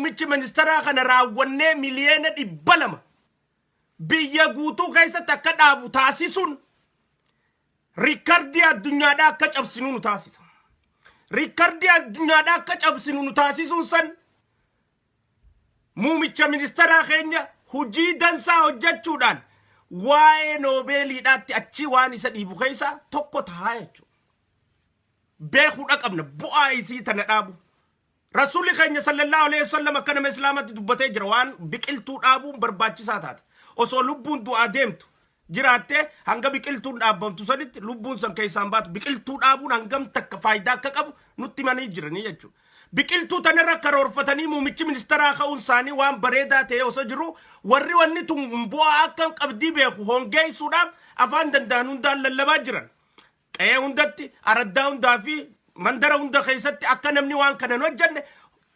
Muumichi ministeeraa kana raawwannee 200,000,000 biyya guutuu keessatti akka dhaabu taasisuun riikardii addunyaadhaa akka cabsinu nu taasisa. Riikardii addunyaadhaa akka cabsinu nu taasisuun san muumicha ministeeraa keenya hojii dansaa hojjechuudhaan waa'ee noobeeliidhaatti achi waan isa dhiibu keessaa tokko tahaa jechuudha. Beekuudha qabna bu'aa isii tana dhaabu. Rasuulli keenya sallallahu alaihi wasallam akka nama islaamatti dubbatee jira, waan biqiltuu dhaabuun barbaachisaa taate. Osoo lubbuun du'aa deemtu jiraattee, hanga biqiltuun dhaabbamtu sanitti lubbuun san keessaan baatu, biqiltuu dhaabuun hangam takka faayidaa akka qabu nutti himanii jiranii jechuudha. Biqiltuu tanarra karoorfatanii muumichi ministeeraa ka'uun isaanii waan bareedaa ta'e osoo jiru, warri wanni tun bu'aa akka qabdii beeku hongeessuudhaaf afaan danda'an hundaan lallabaa jiran. Qe'ee hundatti, araddaa hundaa fi mandara hunda keessatti akka namni waan kana hin hojjenne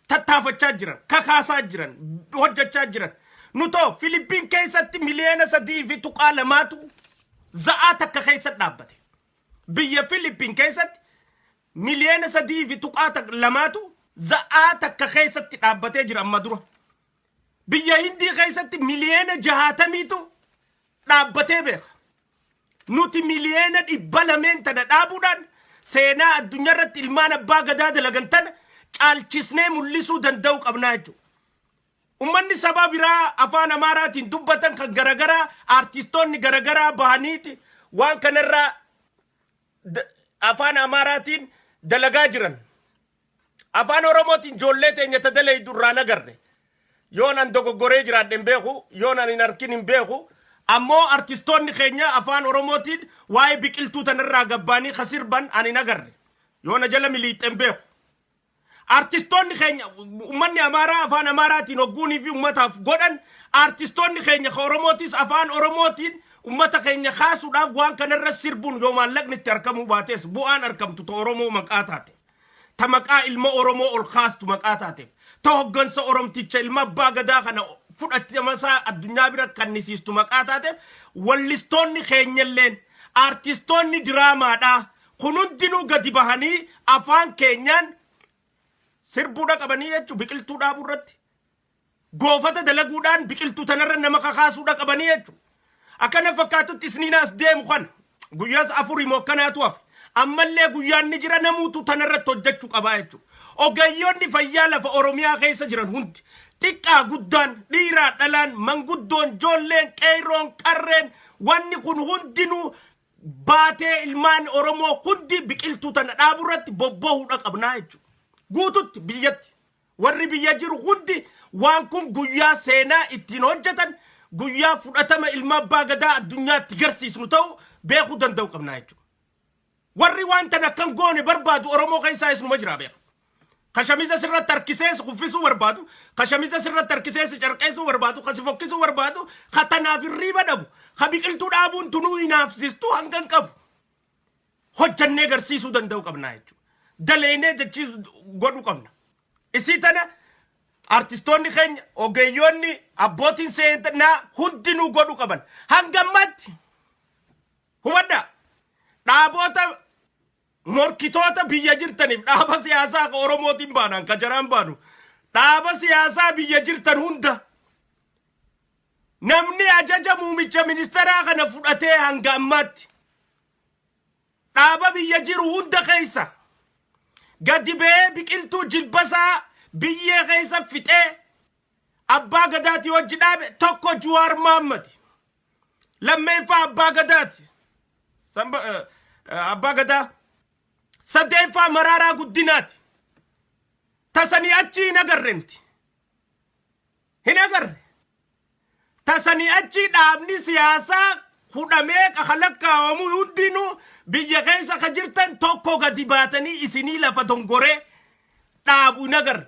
tattaafachaa jiran, kakaasaa jiran, hojjechaa jiran. Nutoo Filipiin keessatti 3.2 miliyoonatu za'aa takka keessa dhaabbate. Biyya Filipiin keessatti 3.2 miliyoonatu za'aa takka keessatti dhaabbatee jira amma dura. Biyya Hindii keessatti 60 miliyoonatu dhaabbatee beeka. Nuti 200 miliyoona tana dhaabuudhaan seenaa addunyaa irratti ilmaan abbaa gadaa dalagan tana caalchisnee mul'isuu danda'u qabnaa jechuudha. Uummanni saba biraa afaan Amaaraatiin dubbatan kan garagaraa, aartistoonni garagaraa bahaniiti waan kanarraa afaan Amaaraatiin dalagaa jiran. Afaan Oromootiin ijoollee teenya ta dalaydu irraa nagarre. Yoon an dogoggoree jiraadhe hin beeku, yoon an hin arkin hin beeku. Ammoo artistoonni keenya afaan Oromootiin waa'ee biqiltuu tanarraa gabbaanii kasirban an hin agarre. Yoon jala miliixxe hin beeku. Artistoonni keenya, uummanni Amaaraa afaan Amaaraatiin hogguunii fi uummataaf godhan, artistoonni keenya ka Oromootis afaan Oromootiin uummata keenya kaasuudhaaf waan kanarra sirbuun, yoo maallaqni itti argamuu baates, bu'aan argamtu ta Oromoo maqaa taate. Ta maqaa ilma Oromoo ol kaastu maqaa taateef. Ta hoggansa Oromticha ilma abbaa gadaa kana fudhatamasaa addunyaa bira kannisiistu maqaa taateef, wallistoonni keenyalleen, artistoonni diraamaadhaa kun hundinuu gadi bahanii afaan keenyaan sirbuudha qabanii jechuun biqiltuu dhaabuu irratti. Goofata dalaguudhaan biqiltuu tanarra nama kakaasuudha qabanii jechuudha. Akkana fakkaatutti isniinaas deemu kana guyyaas afurii moo akkanaatu hafe. Ammallee guyyaan ni jira, namuutu tanarratti hojjechuu qabaa jechuudha. Ogeeyyoonni fayyaa lafa Oromiyaa keessa jiran hundi, xiqqaa guddaan, dhiiraa dhalaan, manguddoon, ijoolleen, qeerroon, qarreen, wanni kun hundinuu baatee ilmaan Oromoo hundi biqiltuu tana dhaabuu irratti bobba'uudha qabnaa jechuudha. Guututti biyyatti. Warri biyya jiru hundi waan kun guyyaa seenaa ittiin hojjetan, guyyaa fudhatama ilma abbaa gadaa addunyaatti garsiisnu ta'u beekuu danda'u qabnaa jechuudha. Warri waan tana akkan goone barbaadu Oromoo keessaa isnuma jira, beeka. Ka shamiza sirratti harkisee si kuffisuu barbaadu, ka shamiza sirratti harkisee si carqeessuu barbaadu, ka si fokkisuu barbaadu, ka tanaaf hirriiba dhabu, ka biqiltuu dhaabuun tunuu hinaafsistu hanga hin qabu. Hojjannee garsiisuu danda'u qabnaa jechuudha. Daleynee jechiisu godhuu qabna. Isii tana artistoonni keenya, ogeeyyoonni, abbootiin seenaa hundinuu godhuu qaban. Hanga ammaatti hubadhaa, dhaaboota morkitoota biyya jirtaniif, dhaaba siyaasaa ka Oromootiin baanaan ka jaraan baanu, dhaaba siyaasaa biyya jirtan hunda, namni ajaja muumicha ministeeraa kana fudhatee hanga ammaatti dhaaba biyya jiru hunda keessa gadi ba'ee biqiltuu jilbasaa biyyee keessa fixee abbaa gadaati hojii dhaabe tokko Juwaar Maammadi. Lammeeffaa abbaa gadaati. Abbaa gadaa. Sadeeffaa Maraaraa Guddinaati. Tasanii achi hin agarre nuti. Hin agarre. Tasanii achi dhaabni siyaasaa hudhamee kakalakkaa'amu hundinuu biyya keessa ka jirtan tokko gadi baatanii isinii lafa dongoree dhaabu hin agarre.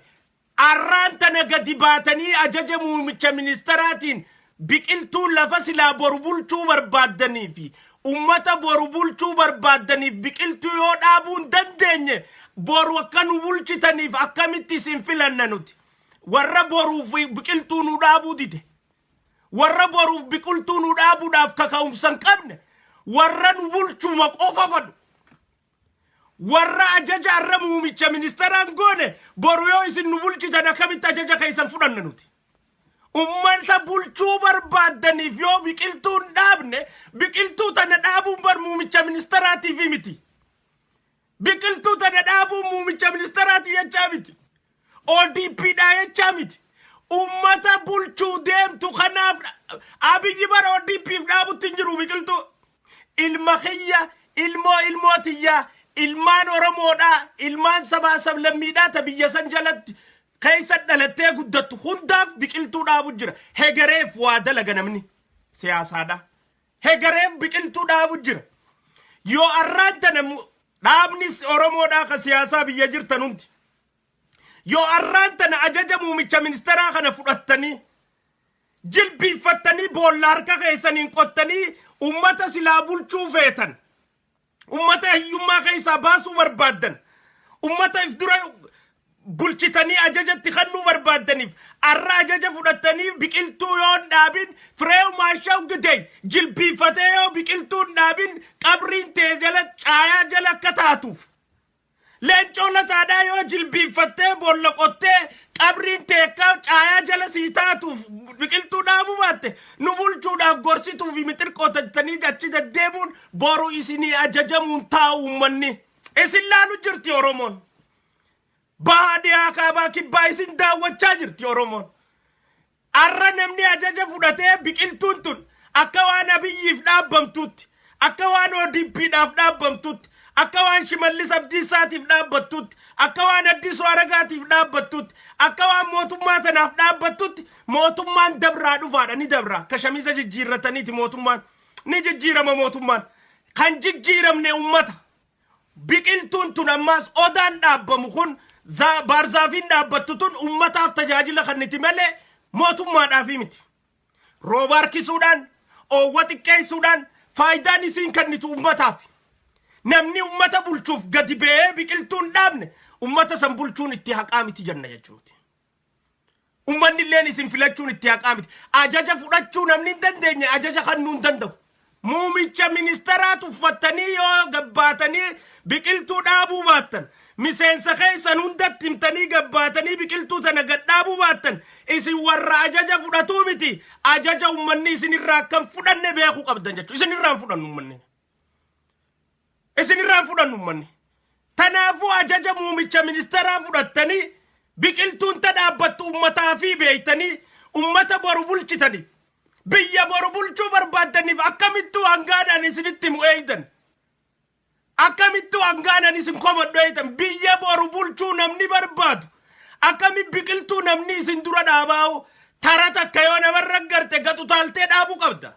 Arraan tana gadi baatanii ajaja muumicha ministeeraatiin biqiltuu lafa silaa boru bulchuu barbaaddanii fi ummata boru bulchuu barbaaddaniif biqiltuu yoo dhaabuu hin dandeenye, boru akka nu bulchitaniif akkamitti isin filanna nuti? Warra boruuf biqiltuu nu dhaabuu dide. Warra boruuf biqiltuu nu dhaabuudhaaf kaka'umsa hin qabne, warra nu bulchuma qofa fadhu. Warra ajaja arra muumicha ministeraan goone, boru yoo isin nu bulchitan akkamitti ajaja keessan fudhanna nuti? Ummata bulchuu barbaaddaniif yoo biqiltuu hin dhaabne, biqiltuu tana dhaabuun bar muumicha ministeraatiif miti. Biqiltuu tana dhaabuun muumicha ministeraati jechaa miti. ODP dha jechaa miti. Ummata bulchuu deemtu kanaaf. Abiyyi bara ODPf dhaabutti hin jiru biqiltuu. Ilma kiyya, ilmoo ilmoo tiyyaa, ilmaan Oromoodhaa, ilmaan sabaa sablammiidhaa ta biyya san jalatti keessa dhalattee guddattu hundaaf biqiltuu dhaabu jira. Hegareef waa dalaga namni siyaasaadha. Hegareef biqiltuu dhaabu jira. Yoo arraan tana dhaabni Oromoodhaa ka siyaasaa biyya jirtan hundi, yoo arraan tana ajaja muumicha ministeeraa kana fudhattanii, jilbiiffattanii, boolla harka keessaniin qottanii, ummata silaa bulchuu feetan, ummata hiyyummaa keessaa baasuu barbaaddan, ummata if dura bulchitanii ajajatti kennuu barbaaddaniif, arra ajaja fudhattanii biqiltuu yoo hin dhaabin, Fireew Maashaw Gidey jilbiiffatee yoo biqiltuu hin dhaabin, qabriin tee jala caayaa jala akka taatuuf, Leencoo Lataadhaa yoo jilbiiffattee boolla qottee qabriin tee akka caayaa jala sii taatuuf biqiltuu dhaabuu baatte, nu bulchuudhaaf gorsituu fi mixirqootattanii achi deddeemuun boru isinii ajajamuun taa'u. Uummanni isin laalu jirti. Oromoon bahaa, dhiyaa, kaabaa, kibbaa isin daawwachaa jirti Oromoon. Arra namni ajaja fudhatee biqiltuun tun akka waan Abiyyiif dhaabbamtuutti, akka waan ODPdhaaf dhaabbamtuutti, akka waan Shimallis Abdiisaatiif dhaabbattuutti, akka waan Addisuu Aragaatiif dhaabbattuutti, akka waan mootummaa tanaaf dhaabbattutti, mootummaan dabraa dhufaadha, ni dabra. Akka shamiza jijjiirrataniiti mootummaan. Ni jijjiirama mootummaan. Kan jijjiiramne ummata. Biqiltuun tun ammaas odaan dhaabbamu kun, baarzaafiin dhaabbattu tun ummataaf tajaajila kenniti malee mootummaadhaafi miti. Rooba harkisuudhaan, oowwa xiqqeessuudhaan faayidaan isiin kennitu ummataaf. Namni ummata bulchuuf gadi ba'ee biqiltuun dhaabne, ummata san bulchuun itti haqaa miti jenna jechuuti. Ummanni illeen isin filachuun itti haqaa miti. Ajaja fudhachuu namni hin dandeenye ajaja kennuu hin danda'u. Muumicha ministeeraa tuffattanii yoo gabbaatanii biqiltuu dhaabuu baattan, miseensa keessan hundatti himtanii gabbaatanii biqiltuu tana gad dhaabuu baattan, isin warra ajaja fudhatuu miti. Ajaja ummanni isin irraa akkam fudhanne beekuu qabdan jechuudha. Isin irraa hin fudhannu ummanni. Isin irraa hin fudhannu ummanni. Tanaafuu ajaja muumicha ministeeraa fudhattanii, biqiltuun ta dhaabbattu ummataa fi beektanii, ummata boru bulchitaniif, biyya boru bulchuu barbaaddaniif, akkamittuu hangaadhaan isinitti himu eeydan. Akkamittuu hangaadhaan isin komadhu eeydan. Biyya boru bulchuu namni barbaadu akkami biqiltuu namni isin dura dhaabaa'u? Tara takka yoo namarra garte gatu taaltee dhaabuu qabda.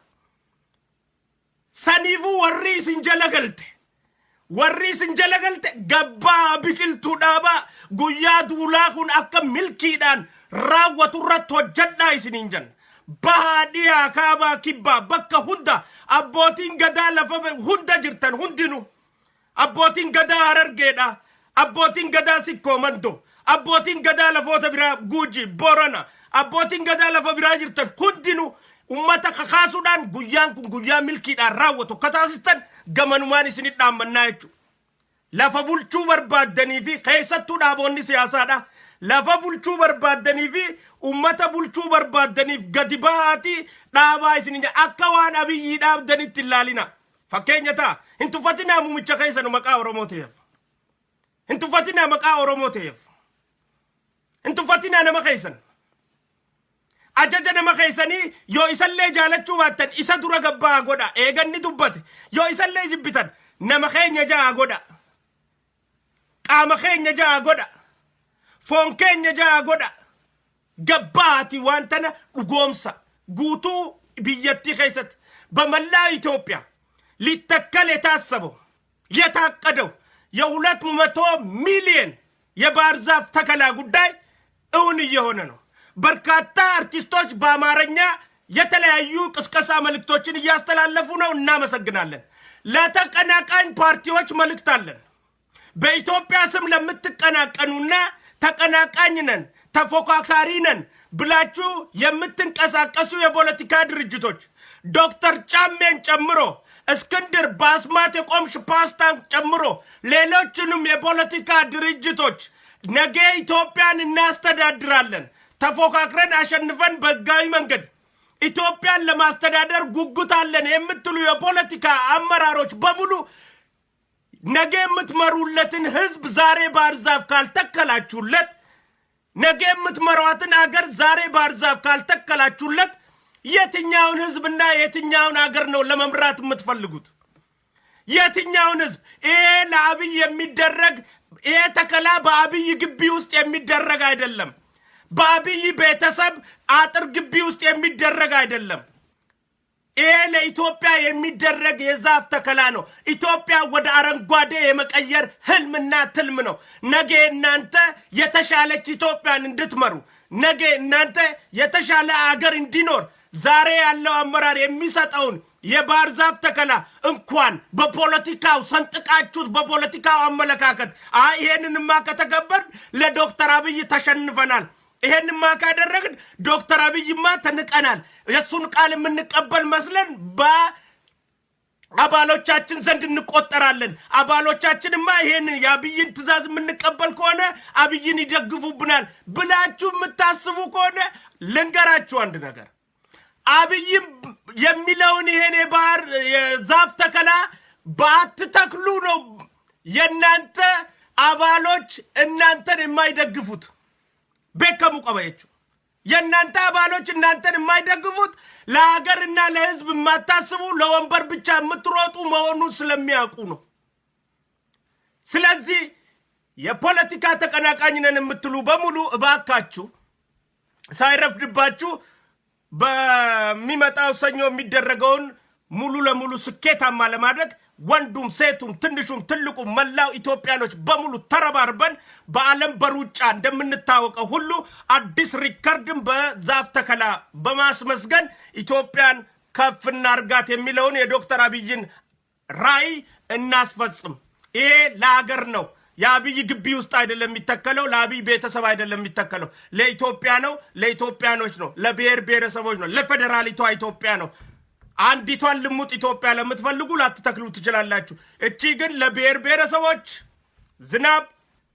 Saniifuu warri isin jala galte, warri isin jala galte, gabbaa biqiltuu dhaabaa. Guyyaa duulaa kun akka milkiidhaan raawwatu irratti hojjedhaa isiniin jenna. Bahaa, dhiyaa, kaabaa, kibbaa, bakka hunda abbootiin gadaa lafa hunda jirtan hundinuu, abbootiin gadaa Harargeedha, abbootiin gadaa Sikkoo Mandoo, abbootiin gadaa lafoota biraa, Guuji, Borana, abbootiin gadaa lafa biraa jirtan hundinuu ummata kakaasuudhaan guyyaan kun guyyaa milkiidhaan raawwatu akka taasistan gamanumaan isinit dhaammannaa jechuudha. Lafa bulchuu barbaaddanii fi keessattuu dhaaboonni siyaasaadha. Lafa bulchuu barbaaddanii fi ummata bulchuu barbaaddaniif gadi bahaatii dhaabaa isin akka waan Abiyyii dhaabdanitti hin laalina. Fakkeenya ta'a. Hin tuffatinaa muumicha keessanu maqaa Oromoo ta'eef. Hin tuffatinaa maqaa Oromoo ta'eef. Hin tuffatinaa nama keessan. Ajaja nama keessanii yoo isallee jaalachuu baattan, isa dura gabbaa godha. Eeganni dubbate yoo isallee jibbitan, nama keenya ja'a godha. Qaama keenya ja'a godha. Foon keenya ja'a godha. Gabbaati waan tana dhugoomsa guutuu biyyattii keessatti, በመላ ኢትዮጵያ ሊተከል የታሰበው፣ የታቀደው የ200 ሚሊዮን የባህር ዛፍ ተከላ ጉዳይ እውን እየሆነ ነው። በርካታ አርቲስቶች በአማርኛ የተለያዩ ቅስቀሳ መልእክቶችን እያስተላለፉ ነው። እናመሰግናለን። ለተቀናቃኝ ፓርቲዎች መልእክት አለን። በኢትዮጵያ ስም ለምትቀናቀኑና ተቀናቃኝ ነን፣ ተፎካካሪ ነን ብላችሁ የምትንቀሳቀሱ የፖለቲካ ድርጅቶች፣ ዶክተር ጫሜን ጨምሮ እስክንድር በአስማት የቆምሽ ፓስታን ጨምሮ ሌሎችንም የፖለቲካ ድርጅቶች ነገ ኢትዮጵያን እናስተዳድራለን፣ ተፎካክረን አሸንፈን በህጋዊ መንገድ ኢትዮጵያን ለማስተዳደር ጉጉት አለን የምትሉ የፖለቲካ አመራሮች በሙሉ፣ ነገ የምትመሩለትን ህዝብ ዛሬ ባህር ዛፍ ካልተከላችሁለት፣ ነገ የምትመሯትን አገር ዛሬ ባህር ዛፍ ካልተከላችሁለት፣ የትኛውን ህዝብና የትኛውን አገር ነው ለመምራት የምትፈልጉት? የትኛውን ህዝብ? ይሄ ለአብይ የሚደረግ፣ ይሄ ተከላ በአብይ ግቢ ውስጥ የሚደረግ አይደለም። በአብይ ቤተሰብ አጥር ግቢ ውስጥ የሚደረግ አይደለም። ይሄ ለኢትዮጵያ የሚደረግ የዛፍ ተከላ ነው። ኢትዮጵያ ወደ አረንጓዴ የመቀየር ህልምና ትልም ነው። ነገ እናንተ የተሻለች ኢትዮጵያን እንድትመሩ፣ ነገ እናንተ የተሻለ አገር እንዲኖር፣ ዛሬ ያለው አመራር የሚሰጠውን የባህር ዛፍ ተከላ እንኳን በፖለቲካው ሰንጥቃችሁት፣ በፖለቲካው አመለካከት አይ ይሄንንማ ከተገበርን ለዶክተር አብይ ተሸንፈናል፣ ይሄንማ ካደረግን ዶክተር አብይማ ተንቀናል፣ የእሱን ቃል የምንቀበል መስለን በአባሎቻችን ዘንድ እንቆጠራለን። አባሎቻችንማ ይሄን የአብይን ትዕዛዝ የምንቀበል ከሆነ አብይን ይደግፉብናል ብላችሁ የምታስቡ ከሆነ ልንገራችሁ አንድ ነገር። አብይም የሚለውን ይሄን የባህር የዛፍ ተከላ ባትተክሉ ነው የእናንተ አባሎች እናንተን የማይደግፉት። Beekamuu qaba jechuudha። የእናንተ አባሎች እናንተን የማይደግፉት ለሀገርና ለሕዝብ የማታስቡ፣ ለወንበር ብቻ የምትሮጡ መሆኑን ስለሚያውቁ ነው። ስለዚህ የፖለቲካ ተቀናቃኝ ነን የምትሉ በሙሉ እባካችሁ ሳይረፍድባችሁ በሚመጣው ሰኞ የሚደረገውን ሙሉ ለሙሉ ስኬታማ ለማድረግ ወንዱም ሴቱም ትንሹም ትልቁም መላው ኢትዮጵያኖች በሙሉ ተረባርበን በዓለም በሩጫ እንደምንታወቀው ሁሉ አዲስ ሪከርድን በዛፍ ተከላ በማስመዝገን ኢትዮጵያን ከፍ እናርጋት የሚለውን የዶክተር አብይን ራዕይ እናስፈጽም። ይሄ ለሀገር ነው። የአብይ ግቢ ውስጥ አይደለም የሚተከለው፣ ለአብይ ቤተሰብ አይደለም የሚተከለው፣ ለኢትዮጵያ ነው፣ ለኢትዮጵያኖች ነው፣ ለብሔር ብሔረሰቦች ነው፣ ለፌዴራሊቷ ኢትዮጵያ ነው። አንዲቷን ልሙጥ ኢትዮጵያ ለምትፈልጉ ላትተክሉ ትችላላችሁ። እቺ ግን ለብሔር ብሔረሰቦች ዝናብ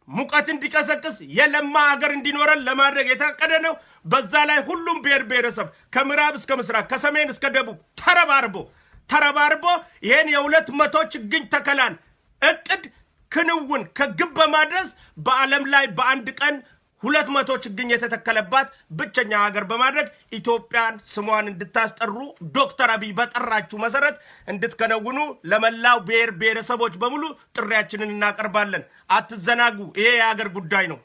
ሙቀት እንዲቀሰቅስ፣ የለማ ሀገር እንዲኖረን ለማድረግ የታቀደ ነው። በዛ ላይ ሁሉም ብሔር ብሔረሰብ ከምዕራብ እስከ ምስራቅ፣ ከሰሜን እስከ ደቡብ ተረባርቦ ይሄን የ200 ችግኝ ተከላን እቅድ ክንውን ከግብ በማድረስ በዓለም ላይ በአንድ ቀን 200 ችግኝ የተተከለባት ብቸኛ ሀገር በማድረግ ኢትዮጵያን ስሟን እንድታስጠሩ፣ ዶክተር አብይ በጠራችሁ መሰረት እንድትከነውኑ ለመላው ብሔር ብሔረሰቦች በሙሉ ጥሪያችንን እናቀርባለን። አትዘናጉ። ይሄ የሀገር ጉዳይ ነው።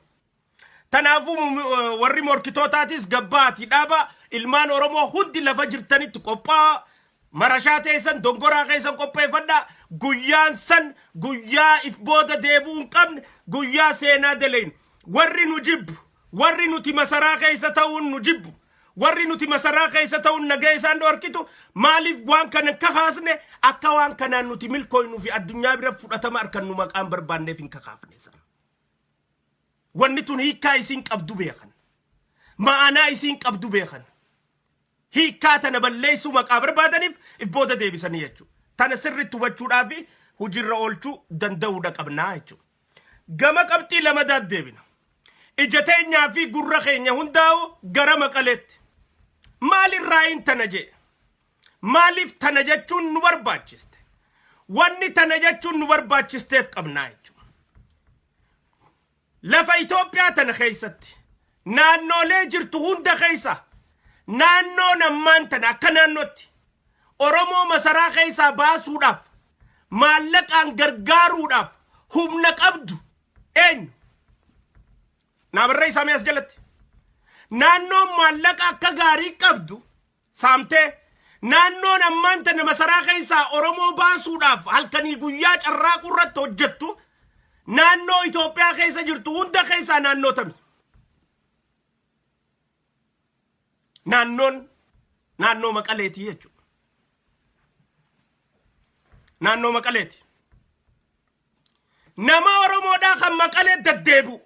Kanaafuu warri morkitootaatis gabbaati dhaaba. Ilmaan Oromoo hundi lafa jirtanitti qophaa, marashaa teessan, dongoraa keessan qopheeffadhaa. Guyyaan san guyyaa if booda deebi'uu hin qabne, guyyaa seenaa daleyn. Warri nu jibbu, warri nuti masaraa keessa ta'uun nu jibbu, warri nuti masaraa keessa ta'uun nagaa isaan dhorkitu, maaliif waan kana hin kakaasne, akka waan kanaan nuti milkooynuu fi addunyaa bira fudhatama harkannu maqaan barbaanneef hin kakaafne sana. Wanni tun hiikkaa isiin qabdu beekan. Ma'anaa isiin qabdu beekan. Hiikkaa tana balleessuu maqaa barbaadaniif if booda deebisanii jechuudha. Tana sirriitti hubachuudhaa fi hojiirra oolchuu danda'uudha qabnaa jechuudha. Gama qabxii lamadaat deebina. Ija teenyaa fi gurra keenya hundaa'u gara Maqaleetti. Maalirraa hin tana jee? Maaliif tana jechuun nu barbaachiste? Wanni tana jechuun nu barbaachisteef qabnaa jechuudha. Lafa Itoophiyaa tana keessatti naannolee jirtu hunda keessa naannoon ammaan tana akka naannootti Oromoo masaraa keessaa baasuudhaaf maallaqaan gargaaruudhaaf humna qabdu eenyu? Naa barreessaa as jalatti. Naannoon maallaqa akka gaarii qabdu saamtee, naannoon ammaan tana masaraa keessaa Oromoo baasuudhaaf halkanii guyyaa carraaquu irratti hojjettu, naannoo Itoophiyaa keessa jirtu hunda keessaa naannoo tami? Naannoon naannoo Maqaleetii jechuudha. Naannoo Maqaleeti. Nama Oromoodhaa kan Maqalee deddeebi'u.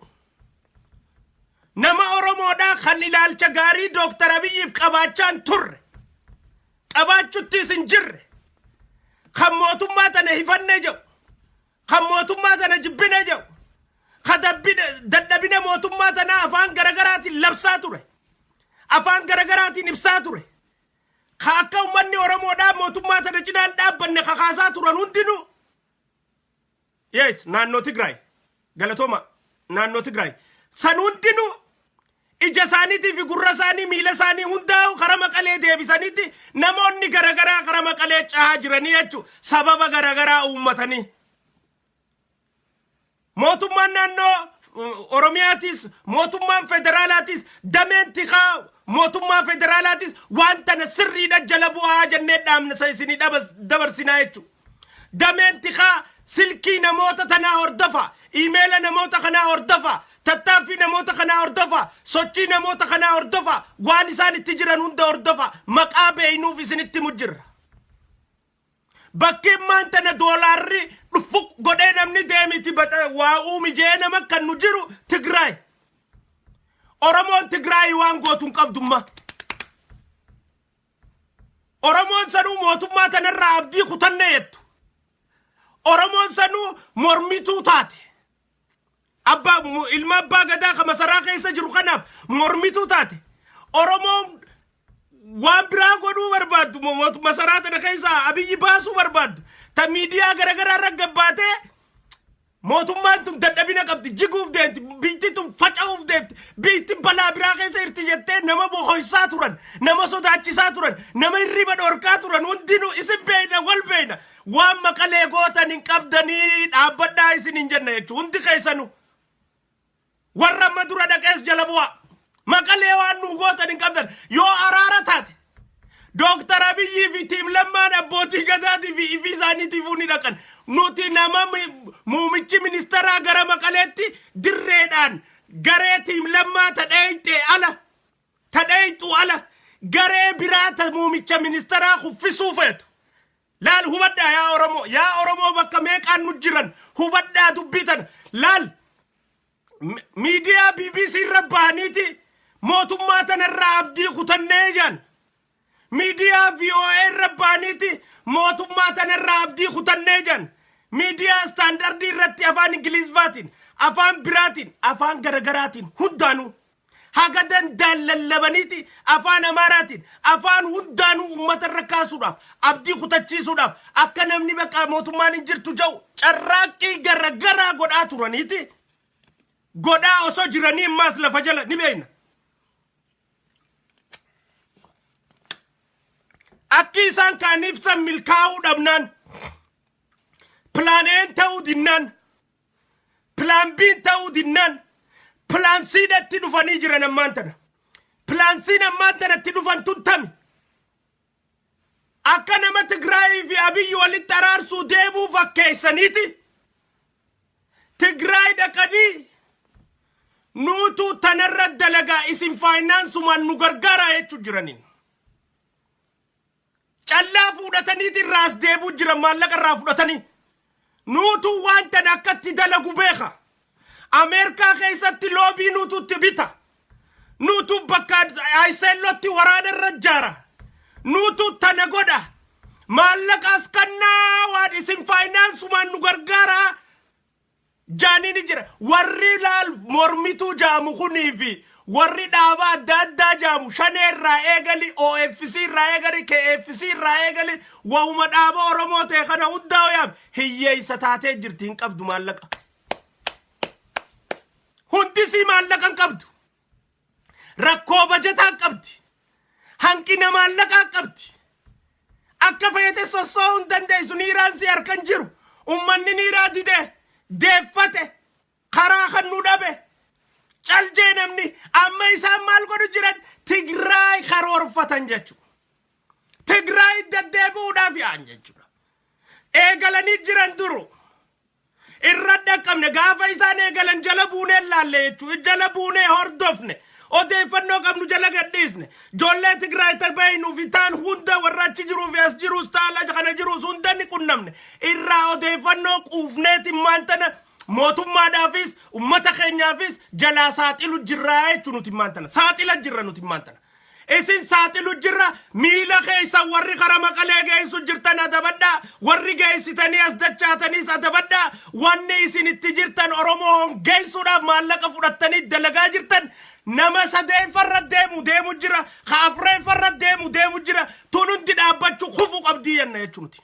Nama Oromoodhaa kan ilaalcha gaarii Dooktar Abiyyiif qabaachaa hin turre. Qabaachuttis hin jirre. Kan mootummaa tana hifannee jedhu, kan mootummaa tana jibbine jedhu, ka dadhabina mootummaa tanaa afaan garagaraatiin labsaa ture, afaan garagaraatiin ibsaa ture, ka akka ummanni Oromoodhaa mootummaa tana cinaan dhaabbanne kakaasaa turan hundinuu, yes, naannoo Tigraay, galatooma, naannoo Tigraay san hundinuu ija isaaniitii fi gurra isaanii, miila isaanii hundaa'u kara Maqalee deebisanitti namoonni garagaraa kara Maqalee cahaa jiranii jechuudha, sababa garagaraa uummatanii. Mootummaan naannoo Oromiyaatis, mootummaan federaalaatis, dameen tikaa mootummaa federaalaatis waan tana sirriidha jala bu'aa jennee dhaamna isinii dabarsinaa jechuudha. Dameen tikaa silkii namoota tanaa hordofa, iimeela namoota kanaa hordofa, tattaaffii namoota kanaa hordofa, sochii namoota kanaa hordofa, waan isaan itti jiran hunda hordofa, maqaa beeynuuf isinitti mujjirra. Bakki immaan tana doolaarri dhufu godhee namni deemiti waa uumi jee nama kan nu jiru Tigraay. Oromoon Tigraay waan gootu hin qabdumma. Oromoon sanuu mootummaa tanarraa abdii kutannee jettu. Oromoon sanuu mormituu taate. Abbaa ilma abbaa gadaa ka masaraa keessa jiru kanaaf mormituu taate. Oromoon waan biraa godhuu barbaaddu, masaraa tana keessaa Abiyyi baasuu barbaaddu. Ta miidiyaa garaagaraa irra gabbaatee mootummaan tun dadhabina qabdi, jiguuf deemti, biyyi tun faca'uuf deemti, biyyi balaa biraa keessa jirti jettee nama bohoysaa turan, nama sodaachisaa turan, nama hirriba dhorkaa turan hundinuu isin beeyna, wal beeyna. Waan Maqalee gootan hin qabdanii, dhaabbadhaa isin hin jenna jechuudha hundi keessanuu. Warra amma dura dhaqees jala bu'aa. Maqalee waan nu gootan hin qabdan. Yoo araara taate, Dooktar Abiyyii fi Team Lammaan abbootii gadaatii fi ifii isaaniitiifuu ni dhaqan. Nuti nama muumichi ministeeraa gara Maqaleetti dirreedhaan garee Team Lammaa tadheeyxee ala, tadheeyxuu ala, garee biraa ta muumicha ministeeraa kuffisuu feetu. Laal, hubadhaa yaa Oromoo, yaa Oromoo, bakka meeqaan nu jiran hubadhaa dubbii tana. Laal, miidiyaa BBC irra bahaniiti mootummaa tanarraa abdii kutannee jedhan. Miidiyaa VOA irra bahaniiti mootummaa tanarraa abdii kutannee jedhan. Miidiyaa Istaandardii irratti afaan Ingilizfaatiin, afaan biraatiin, afaan garagaraatiin hundaanuu haga danda'an lallabaniiti afaan Amaaraatiin, afaan hundaanuu uummata irra kaasuudhaaf, abdii kutachiisuudhaaf, akka namni bakka mootummaan hin jirtu jedhu carraaqqii garagaraa godhaa turaniiti. Godhaa osoo jiranii ammaas lafa jala ni beekna. Akki isaan kaan ibsan milkaa'uu dhabnaan, plan A'n ta'uu dinnaan, plan B'n ta'uu dinnaan, plan C'dhatti dhufanii jiran ammaan tana. Plan C'n ammaan tanatti dhufan tun tami? Akka nama Tigraayii fi Abiyyi walitti araarsuu deemuu fakkeessaniiti. Tigraay dhaqanii nuutu tanarra dalagaa, isin faayinaansumaan nu gargaaraa jechuu jiraniin. Callaa fuudhataniiti irraa as deebuu jiran, maallaqa irraa fudhatanii. Nuutu waan tana akkatti dalagu beeka. Ameerikaa keessatti lobby nuutu itti bita. Nuutu bakka Ayiseellootti waraana irra ijaara. Nuutu tana godha. Maallaqa as kannaa, waan isin faayinaansumaan nu gargaaraa jaanii ni jira. Warri laal mormituu jaamu kunii fi warri dhaaba adda addaa jaamu, Shanee irraa eegali, OFC irraa eegali, KFC irraa eegali, wahuma dhaaba Oromoo ta'e kana hundaa yaam hiyyeessa taatee jirti, hin qabdu maallaqa. Hundisii maallaqa hin qabdu. Rakkoo bajataa qabdi. Hanqina maallaqaa qabdi. Akka feete sossoo'uu hin dandeessu, niiraan si harkan jiru. Ummanni niiraa dide, deeffate, karaa kan nu dhabe. Caljee namni amma isaan maal godhu jiran? Tigraay karoorfatan jechuudha. Tigraay deddeebi'uudhaaf yaa'an jechuudha. Eegalanii jiran duru. Irra dhaqqabne, gaafa isaan eegalan jala buunee laalle jechuudha. Jala buunee hordofne. Odeeffannoo qabnu jala gadhiisne. Ijoollee Tigraay ta'e fi ta'an hunda, warra achi jiruu fi as jirus taala kana jirus hunda ni qunnamne. Irraa odeeffannoo quufneeti maantana mootummaadhaafis ummata keenyaafis jalaa saaxilu jirraa jechuudha nuti maantana. Saaxila jirra nuti maantana. Isin saaxilu jirra. Miila keessan warri kara Maqalee geessu jirtan adabadhaa. Warri geessitanii as dachaataniis adabadhaa. Wanni isin itti jirtan Oromoo hongeessuudhaaf maallaqa fudhattanii dalagaa jirtan, nama sadeeffarra deemu deemu jira. Ka afreeffarra deemu deemu jira. Tun hundi dhaabbachuu kufuu qabdii jenna jechuuti.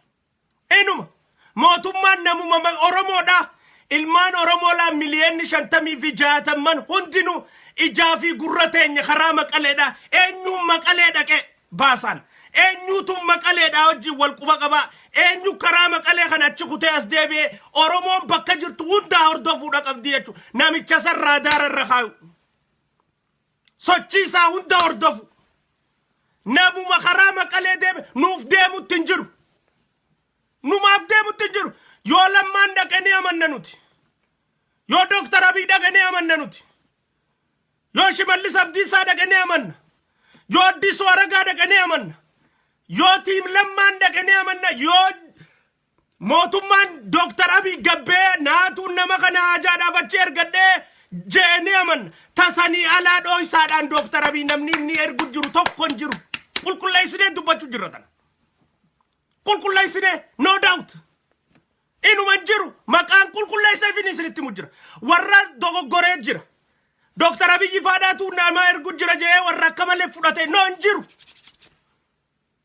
Inuma mootummaan namuma Oromoodha. Ilmaan Oromoo laa 56 miliyoonni hundinuu ijaa fi gurra teenya karaa Maqaleedha. Eenyuun Maqalee dhaqe baasaan? Eenyuutu Maqaleedha wajjin wal quba qabaa? Eenyu karaa Maqalee kana achi kutee as deebi'ee? Oromoon bakka jirtu hundaa hordofuudha qabdi jechuudha. Namicha san raadaara irra kaayu. Sochii isaa hunda hordofu. Namuma karaa Maqalee deeme nuuf deemutti hin jiru. Numaaf deemutti hin jiru. Yoo Lammaan dhaqe ni amanna nuti. Yoo Dooktar Abiy dhaqe ni amanna nuti. Yoo Shimallis Abdiisaa dhaqe ni amanna. Yoo Addisuu Aragaa dhaqe ni amanna. Yoo team Lammaan dhaqe ni amanna. Yoo mootummaan Dooktar Abiy gabbee naatuun nama kana hajaadhaaf achi ergadhee jee ni amanna. Tasanii alaa dhooysaadhaan Dooktar Abiy namni inni ergu jiru tokko hin jiru. Qulqulleessinee dubbachuu jirra tana. Qulqulleessinee, no doubt. Inuma hin jiru. Maqaan qulqulleessee fi isinitti himu jira. Warra dogoggoree jira. Dooktar Abiyyi faadhaatu nama ergu jira jee warra akka malee fudhate, no, hin jiru.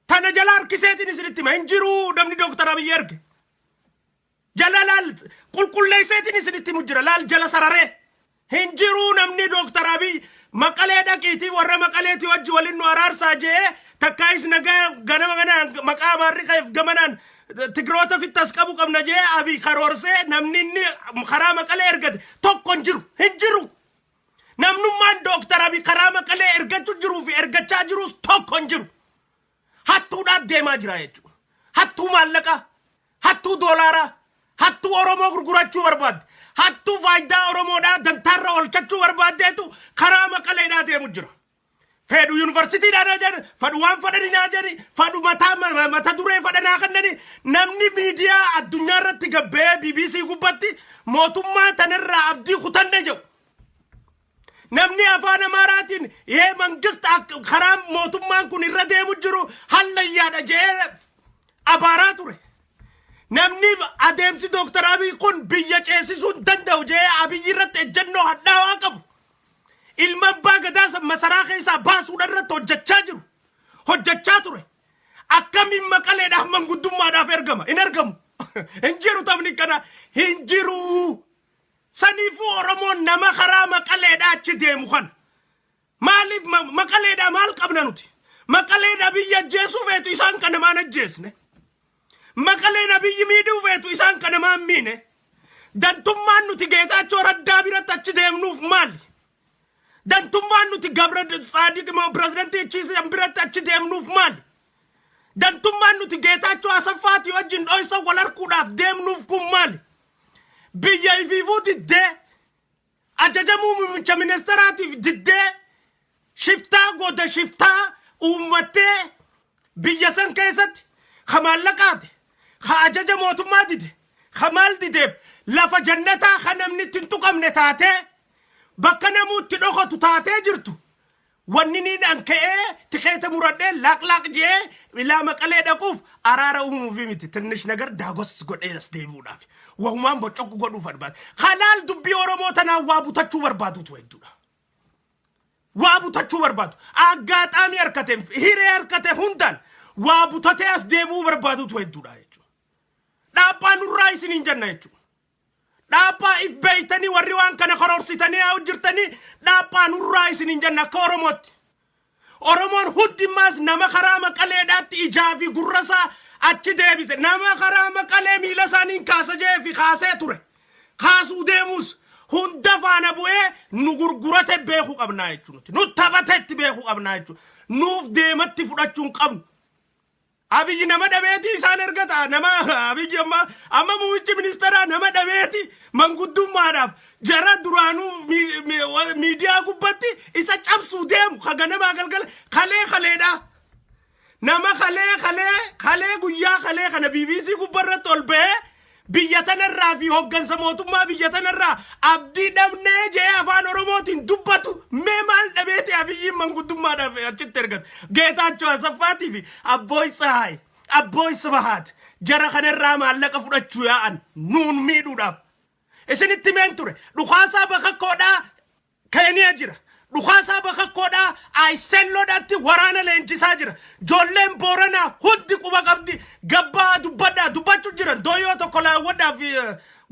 Tana jala harkiseetiin isinitti hima, hin jiru namni Dooktar Abiyyi erge. Jala laal, qulqulleesseetiin isinitti himu jira, laal, jala sararee. Hin jiru namni Dooktar Abiy Maqalee dhaqiitii warra Maqaleetii wajji waliin nu araarsaa jee, takkaayis nagaa ganama kanaan maqaa Amaarri ka'eef gamanaan Tigiroota fittas qabu qabna jee Abiy karoorsee namni inni karaa Maqalee ergate tokko hin jiru. Hin jiru. Namnummaan Dooktar Abiy karaa Maqalee ergachuu jiruu fi ergachaa jirus tokko hin jiru. Hattuudhaaf deemaa jira jechuudha. Hattuu maallaqaa, hattuu doolaaraa, hattuu Oromoo gurgurachuu barbaadde, hattuu faayidaa Oromoodhaa dantaarra oolchachuu barbaaddeetu karaa Maqaleedhaa deemu jira. Fedhu yuunivarsiitiidhaan haa jedhan, fedhu waan fedhanii haa jedhani, fedhu mataa mata duree fedhanaa kennani. Namni miidiyaa addunyaa irratti gabbee BBC gubbatti mootummaa tanarraa abdii kutanne jedhu. Namni afaan Amaaraatiin yee mangist karaa mootummaan kun irra deemu jiru hallayyaadha jedhee abaaraa ture. Namni adeemsi Dooktar Abiy kun biyya ceesisuu hin danda'u jedhee Abiy irratti ejjennoo hadhaawaa qabu. Ilma abbaa gadaa masaraa keessaa baasuudha irratti hojjechaa jiru. Hojjechaa ture. Akkamiin Maqaleedhaaf manguddummaadhaaf ergama? Hin ergamu. Hin jiru taphni kana. Hin jiru. Saniifuu Oromoon nama karaa Maqaleedhaa achi deemu kana. Maaliif Maqaleedhaa maal qabna nuti? Maqaleedhaa biyya ajjeesuu feetu, isaan kana maan ajjeesne? Maqaleen biyyi miidhuu feetu, isaan kana maan miine? Dantummaan nuti Geetaachoo Raddaa biratti achi deemnuuf maali? Dantummaan nuti Gabra Tsaadiq pirezidantii achiisan biratti achi deemnuuf maali? Dantummaan nuti Geetaachoo Asaffaatii wajjin dhoysa wal harkuudhaaf deemnuuf kun maali? Biyya ifiifuu diddee, ajajamuu muummicha ministeraatiif diddee, shiftaa goda shiftaa uummattee biyya san keessatti ka maallaqaate, ka ajaja mootummaa dide, ka maal dideef lafa jannataa ka namni itti hin tuqamne taatee, bakka namuu itti dhokatu taatee jirtu. Wanni niin an ka'ee tikeeta muradhee laaq laaq je'ee ilaa Maqalee dhaquuf araara uumuufi miti. ትንሽ ነገር ዳጎስ godhee as deebi'uudhaaf wahumaan bocoqqu godhuuf barbaade. Halaal dubbii Oromoo tanaan waa butachuu barbaadutu hedduudha. Waa butachuu barbaadu. Aggaxaamii harkate, hiree harkate hundaan waa butatee as deebi'uu barbaadutu hedduudha jechuudha. Dhaaphaa nurraa isiniin jenna jechuudha. Dhaaphaa if beeytanii warri waan kana karoorsitanii haa jirtanii, dhaaphaa nurraa isiniin jenna akka Oromootti. Oromoon hundimmaas nama karaa Maqaleedhaatti ijaa fi gurra isaa achi deebise. Nama karaa Maqalee miila isaaniin kaasa jee fi kaasee ture. Kaasuu deemus hunda faana bu'ee nu gurgurate beekuu qabnaa jechuudha. Nu taphatetti beekuu qabnaa jechuudha. Nuuf deematti fudhachuu hin qabnu. Abiyyi nama dhabeeti isaan ergata. Nama Abiyyi amma muummichi ministeeraa nama dhabeeti manguddummaadhaaf jara duraanuu miidiyaa gubbatti isa cabsuu deemu ka ganamaa galgala kalee kaleedha. Nama kalee kalee kalee guyyaa kalee kana BBC gubbarratti ol ba'ee Biyya tanarraa fi hoggansa mootummaa biyya tanarraa abdii dhabnee jee afaan Oromootiin dubbatu. Mee maal dhabeeti Abiyyiin manguddummaadhaaf achitti ergate? Geetaachoo Asaffaatii fi Abbooy Tsahaay, Abbooy Sibahaat jara kanarraa maallaqa fudhachuu yaa'an nuun miidhuudhaaf. Isinitti meen ture, dhukaasaa bakakkoodhaa Keeniyaa jira. Dhukaasaa bakakkoodhaa Ayiselloodhaatti waraana leenjisaa jira. Ijoolleen Booranaa hundi quba qabdi. Gabbaa dubbadhaa dubbachuu jiran dooyoo tokko laawwadhaa fi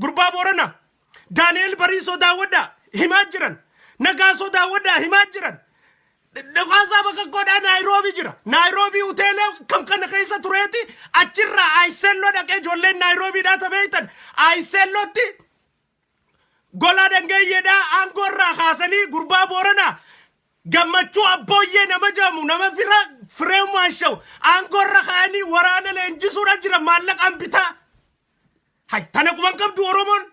gurbaa Booranaa. Daani'el Bariisoo daawwadhaa himaa jiran. Nagaasoo daawwadhaa himaa jiran. Dhukaasaa bakakkoodhaa Naayiroobii jira. Naayiroobii hoteela kam kana keessa tureeti achirraa Ayiselloo dhaqee ijoolleen Naayiroobiidhaa tabeeytan Ayisellootti Golaa Dangeeyyeedhaa aangoo irraa kaasanii gurbaa Booranaa Gammachuu Abbooyyee nama jedhamu, nama fira Fireew Maashaw aangoo irra kaa'anii waraana leenjisuudha jira maallaqaan bitaa. Hay tana quban qabdu Oromoon.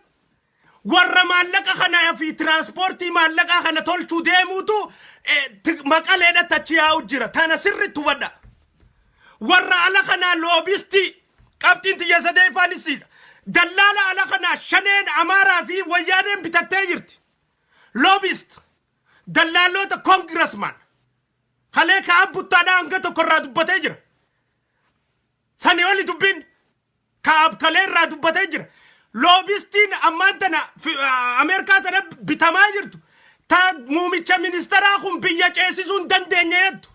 Warra maallaqa kana fi tiraanspoortii maallaqaa kana tolchuu deemuutu Maqaleedhatti achi yaa'u jira. Tana sirriitti hubadha. Warra ala kanaa loobistii qabxiin tiyya sadeeffaan isiidha. Dallaala ala kanaa shaneen Amaaraa fi Wayyaaneen bitattee jirti. Lobbyist dallaalota congressman kalee ka'aa buttaadhaa hanga tokko irraa dubbatee jira. Sani oli dubbiin Ka'ab kalee irraa dubbatee jira. Loobistiin ammaan tana Ameerikaa tana bitamaa jirtu ta muumicha ministeeraa kun biyya ceesisuu hin dandeenye jettu.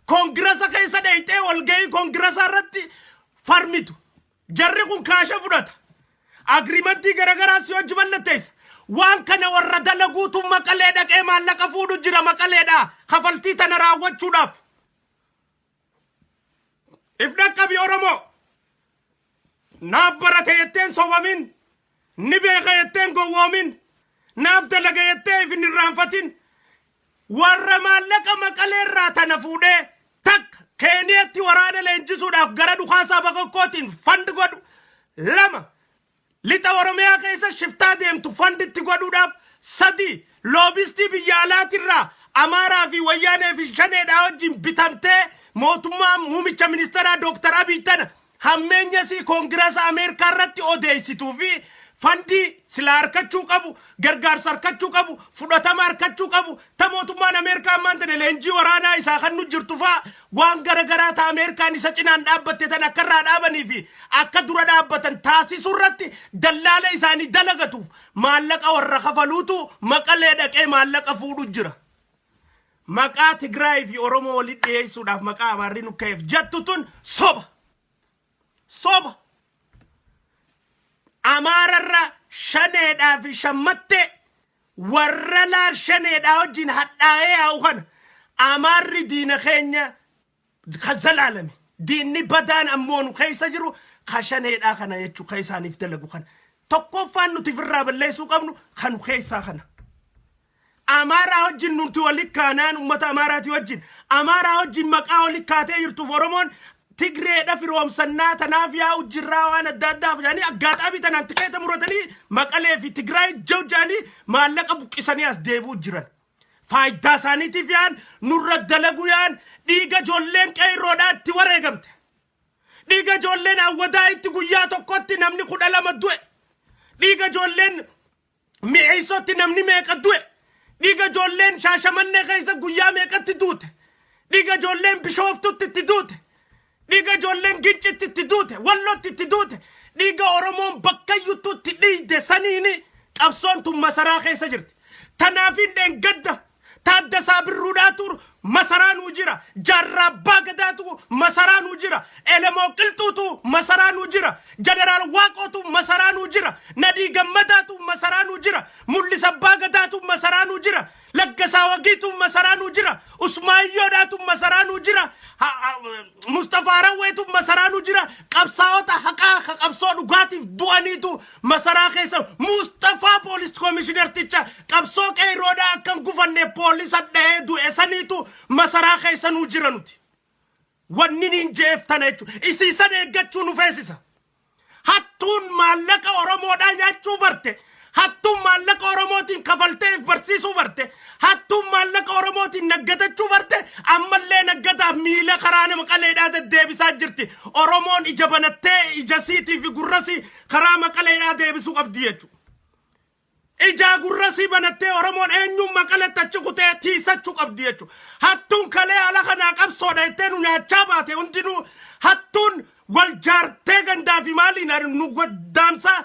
Koongirasa keessa dheeyxee walgahii koongirasaa irratti farmitu. Jarri kun kaasha fudhata. Agriimantii garaagaraa si hojii mallatteessa. Waan kana warra dalaguutu Maqalee dhaqee maallaqa fuudhu jira Maqaleedhaa kafaltii tana raawwachuudhaaf. If dhaqqabi Oromoo. Naaf barate jetteen sobamin. Ni beeka jetteen gowwoomin. Naaf dalaga jettee if hin irraanfatin. Warra maallaqa Maqalee irraa tana fuudhee takka Keeniyatti waraana leenjisuudhaaf gara dhukaasaa bakakkootiin fund godhu. Lama, lixa Oromiyaa keessa shiftaa deemtu fund itti godhuudhaaf. Sadi, loobistii biyya alaatirraa Amaaraa fi Wayyaanee fi Shaneedhaa wajjin bitamtee mootummaa muumicha ministeeraa Dooktar Abiy tana hammeenya isii koongirasa Ameerikaa irratti odeessituu fi fandii silaa harkachuu qabu, gargaarsa harkachuu qabu, fudhatama harkachuu qabu, ta mootummaan Ameerikaa ammaan tana leenjii waraanaa isaa kan nu jirtu faa waan gara garaa ta Ameerikaan isa cinaan dhaabbatte tan akka irraa dhaabanii fi akka dura dhaabbatan taasisuu irratti dallaala isaanii dalagatuuf maallaqa warra kafaluutu Maqalee dhaqee maallaqa fuudhu jira. Maqaa Tigraay fi Oromoo walitti dhiyeessuudhaaf maqaa Amaarri nu ka'eef jettu tun soba. Soba. Amaararra Shaneedhaa fi Shammattee warra laal Shaneedhaa wajjin hadhaa'ee yaa'u kana Amaarri diina keenya ka zalaalame. Diinni badaan ammoo nu keessa jiru ka Shaneedhaa kana jechuu ka isaaniif dalagu kana. Tokkoffaan nuti ofirraa balleessuu qabnu kan nu keessaa kana. Amaaraa wajjin nuti wali kaanaan uummata Amaaraatii wajjin Amaaraa wajjin maqaa wali kaatee jirtuuf Oromoon Tigreedha firoomsannaa tanaaf yaa'u jirraa waan adda addaaf jedhanii aggaaxaabii tanaan tikeeta muratanii Maqalee fi Tigraay jaw jedhanii maallaqa buqqisanii as deebi'u jiran. Faayidaa isaaniitiif yaa'an nurra dalagu yaa'an dhiiga ijoolleen qeerroodhaa itti wareegamte. Dhiiga ijoolleen Awwadaa itti guyyaa tokkotti namni 12 du'e. Dhiiga ijoolleen Mi'eessootti namni meeqa du'e? Dhiiga ijoolleen Shaashamannee keessa guyyaa meeqatti duute? Dhiiga ijoolleen Bishooftutti itti duute? Dhiiga ijoolleen Gincitti itti duute? Wallootti itti duute? Dhiiga Oromoon bakkayyuttu itti dhiigde saniini qabsoon tun masaraa keessa jirti. Tanaafin dheengadda Taaddasaa Birruudhaatu masaraa nuu jira. Jaarraa Abbaa Gadaatu masaraa nuu jira. Elemoo Qilxuutu masaraa nuu jira. Jeneraal Waaqootu masaraa nuu jira. Nadhii Gammadaatu masaraa nuu jira. Mul'isa Abbaa Gadaatu masaraa nuu jira. Laggasaa Wagiitu masaraa nuu jira. Usmaayyoodhaatu masaraa nuu jira. Mustafaa Rawweetu masaraa nuu jira. Qabsaa'ota haqaa ka qabsoo dhugaatiif du'aniitu Masaraa keessa Musxafaa poolis komishinerticha qabsoo qeeyroodhaa akka hin gufanneef poolisa dhahee du'e saniitu masaraa keessa nuu jira nuti. Wanni niin je'eef tana jechuudha. Isii san eeggachuu nu feesisa. Hattuun maallaqa Oromoodhaa nyaachuu barte. Hattuun maallaqa Oromootiin kafaltee if barsiisuu barte. Hattuun maallaqa Oromootiin naggadachuu barte. Ammallee naggadaadha. ari'uudhaaf miila karaa Maqaleedhaa deddeebisaa jirti. Oromoon ija banattee ija siitii fi gurrasii karaa Maqaleedhaa deebisuu qabdi jechuudha. Ijaa gurrasii banattee Oromoon eenyuun Maqaletti achi kutee tiisachuu qabdi jechuudha. Hattuun kalee ala kanaa qabsoodha jettee nu nyaachaa baate hundinuu, hattuun wal jaartee gandaa fi maaliin nu goddaamsaa,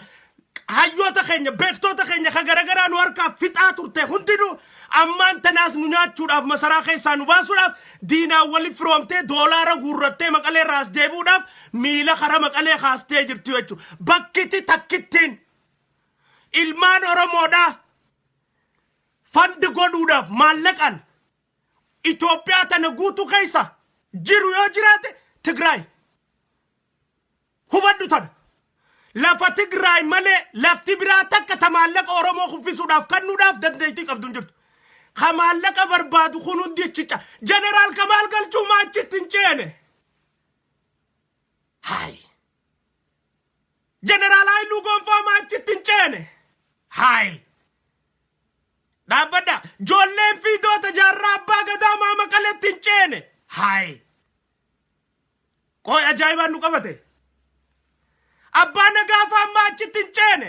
hayyoota keenya, beektoota keenya ka garagaraa nu harkaa fixaa turte hundinuu, ammaan tanaas nu nyaachuudhaaf, masaraa keessaa nu baasuudhaaf, diinaan wali firoomtee doolaara guurrattee Maqalee irraa as deebi'uudhaaf miila kara Maqalee kaastee jirtu jechuudha. Bakkiti takkittiin ilmaan Oromoodhaa fund godhuudhaaf maallaqaan Itoophiyaa tana guutuu keessa jiru yoo jiraate Tigraay. Hubadhu tana. Lafa Tigraay malee lafti biraa takka ta maallaqa Oromoo kuffisuudhaaf kennuudhaaf dandeettii qabdu hin jirtu. Ka maallaqa barbaadu kun hundi achicha. Jeneraal Kamaal Galchuu maa achitti hin ceene? Hayi. Jeneraal Haayiluu Gonfaa maa achitti hin ceene? Hayi. Dhaabbadha. Ijoolleen fiidoota Jaarraa Abbaa Gadaa maa Maqaletti hin ceene? Hayi. Qooy, ajaa'ibaan nu qabate. Abbaa Nagaa fa'aa maa achitti hin ceene?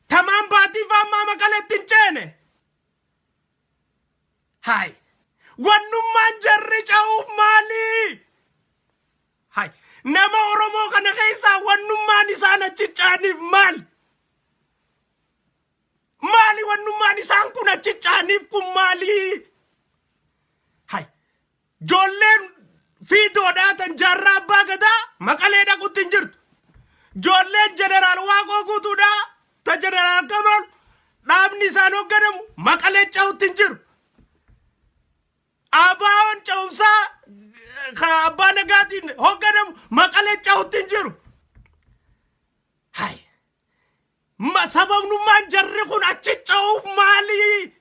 Tamaan Baatii fa'aa maa Maqaletti hin ceene? Hayi. Wannummaan jarri ca'uuf maali? Hayi. Nama Oromoo kana keessaa wannummaan isaan achi ca'aniif maal? Maali wannummaan isaan kun achi ca'aniif kun maali? Hayi. Ijoolleen fiidoodhaa tan Jaarraa Abbaa Gadaa Maqalee dhaqutti hin jirtu. Ijoolleen Jeneraal Waaqoo Guutuudhaa ta Jeneraal Kamaal dhaabni isaan hoogganamu Maqalee ca'utti hin jiru. Abaawoon ca'umsaa ka Abbaa Nagaatiin hoogganamu Maqalee ca'utti hin jiru. Hayi. Sababnummaan jarri kun achi ca'uuf maali?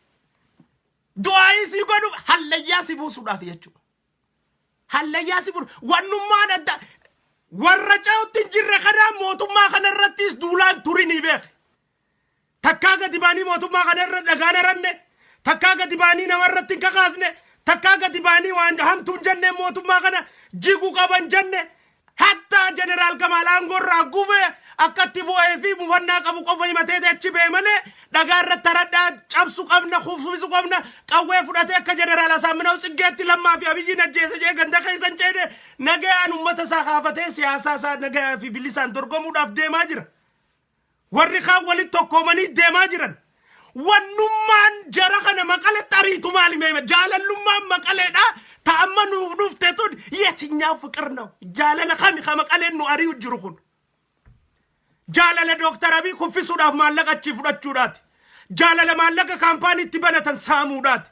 Du'aayii sii godhuuf, hallayyaa si buusuudhaaf jechuudha. Hallayyaa si buusu. Wannummaan adda warra ca'utti hin jirre kanaa mootummaa kana irrattis duulaan turinii beeke. Takkaa gadi baanii mootummaa kana irra dhagaan haranne, takkaa gadi baanii nama irratti hin kakaasne, takkaa gadi baanii waan hamtuu hin jenne, mootummaa kana jiguu qaban jenne. Hattaa Jeneraal Kamaal aangoo irraa gubee akkatti bu'ee fi mufannaa qabu qofa himatee achi ba'e malee, dhagaa irratti haradhaa, cabsu qabna, kuffisu qabna, qawwee fudhatee akka Jeneraal Asaaminaw Tsiggeetti Lammaa fi Abiyyiin ajjeese jee ganda keessa hin ceene. Nagayaan uummata isaa kaafatee siyaasaa isaa nagayaa fi bilisaan dorgomuudhaaf deemaa jira. Warri kaan walitti tokkoomanii deemaa jiran. Wannummaan jara kana Maqaletti ariitu maali meema? Jaalallummaan Maqaleedha. Ta amma nuuf dhufte tun የትኛው ፍቅር ነው? Jaalala kami ka Maqaleen nu ari'u jiru kun? Jaalala Dooktar Abiy kuffisuudhaaf maallaqa achii fudhachuudhaati. Jaalala maallaqa kaampaanii itti banatan saamuudhaati.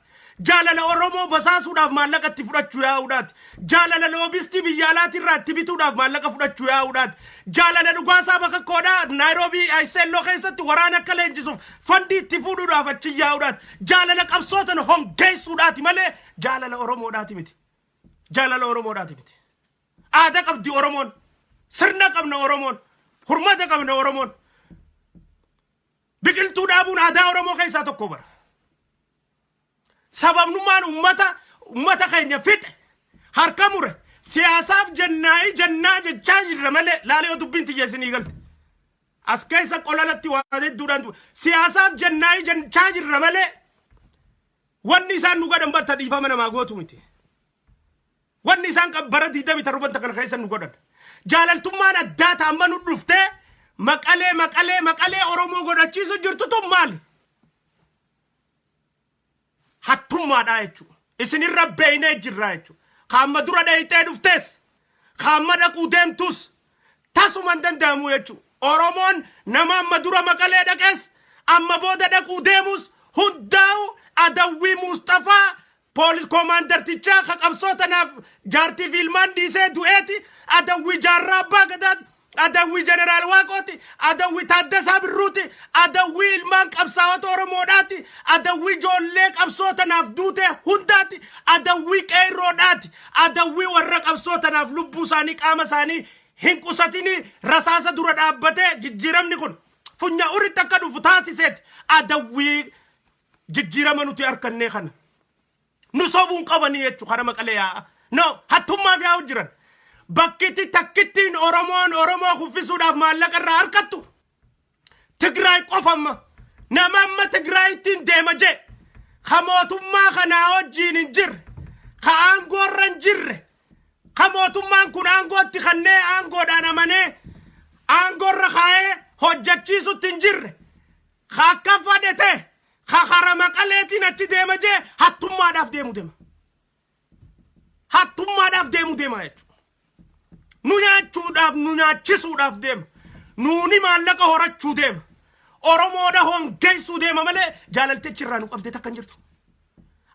Jaalala Oromoo basaasuudhaaf maallaqa itti fudhachuu yaa'uudhaati. Jaalala lobbyistii biyya alaatirraa itti bituudhaaf maallaqa fudhachuu yaa'uudhaati. Jaalala Dhugaasaa Bakakkoodhaa Naayiroobii Ayiseelloo keessatti waraana akka leenjisuuf fundii itti fuudhuudhaaf achi yaa'uudhaati. Jaalala qabsootan hongeessuudhaati malee jaalala Oromoodhaati miti. Jaalala Oromoodhaati miti. Aadaa qabdi Oromoon. Sirna qabna Oromoon. Hurmata qabna Oromoon. Biqiltuu dhaabuun aadaa Oromoo keessaa tokko bara. Sababnummaan ummata keenya fixe, harka mure, siyaasaaf jennaa'ii jennaa jechaa jirra malee, laalee yoo dubbiin tiyya isinii galte. As keessa qolalatti waa hedduudhaan siyaasaaf jennaa'ii jechaa jirra malee, wanni isaan nu godhan barta dhiifama namaa gootu miti. Wanni isaan bara 27 kana keessa nu godhan. Jaalaltummaan addaa ta'amma nu dhuftee Maqalee, Maqalee, Maqalee Oromoo godhachiisu jirtu tun maali? Hattummaadha jechuudha. Isinirra beeynee jirra jechuudha. Kaamma dura dhayitee dhuftes, kaamma dhaquu deemtus tasuma hin danda'amu jechuudha. Oromoon nama amma dura Maqalee dhaqes, amma booda dhaquu deemus hundaa'u adawwii Mustafaa poolis koomaandartichaa ka qabsoo tanaaf jaartii fi ilmaan dhiisee du'eeti. Adawwii Jaarraa Abbaa Gadaati. Adawwii Jeneraal Waaqooti. Adawwii Taaddasaa Birruuti. Adawwii ilmaan qabsaa'ota Oromoodhaati. Adawwii ijoollee qabsoo tanaaf duute hundaati. Adawwii qeerroodhaati. Adawwii warra qabsoo tanaaf lubbuu isaanii, qaama isaanii hin qusatinii rasaasa dura dhaabbatee jijjiiramni kun funya uritti akka dhufu taasiseeti. Adawwii jijjiirama nuti harkannee kana. Nu sobuun qabanii jechuudha kara Maqalee yaa'a. No, hattummaaf yaa'u jiran. Bakkitti takkittiin Oromoon Oromoo kuffisuudhaaf maallaqa irraa harkattu Tigraay qofa amma. Nama amma Tigraayittiin deema jee. Ka mootummaa kanaa wajjiin hin jirre. Ka aangoo irra hin jirre. Ka mootummaan kun aangootti kannee aangoodhaan amanee aangoo irra kaa'ee hojjechiisutti hin jirre. Ka akka fadhe ta'e ka kara Maqaleetiin achi deema jee hattummaadhaaf deemu deema. Hattummaadhaaf deemu deema jechuudha. Nu nyaachuudhaaf nu nyaachisuudhaaf deema. Nuuni maallaqa horachuu deema. Oromoodha hongeessuu deema malee jaalaltichi irraa nu qabdee takka hin jirtu.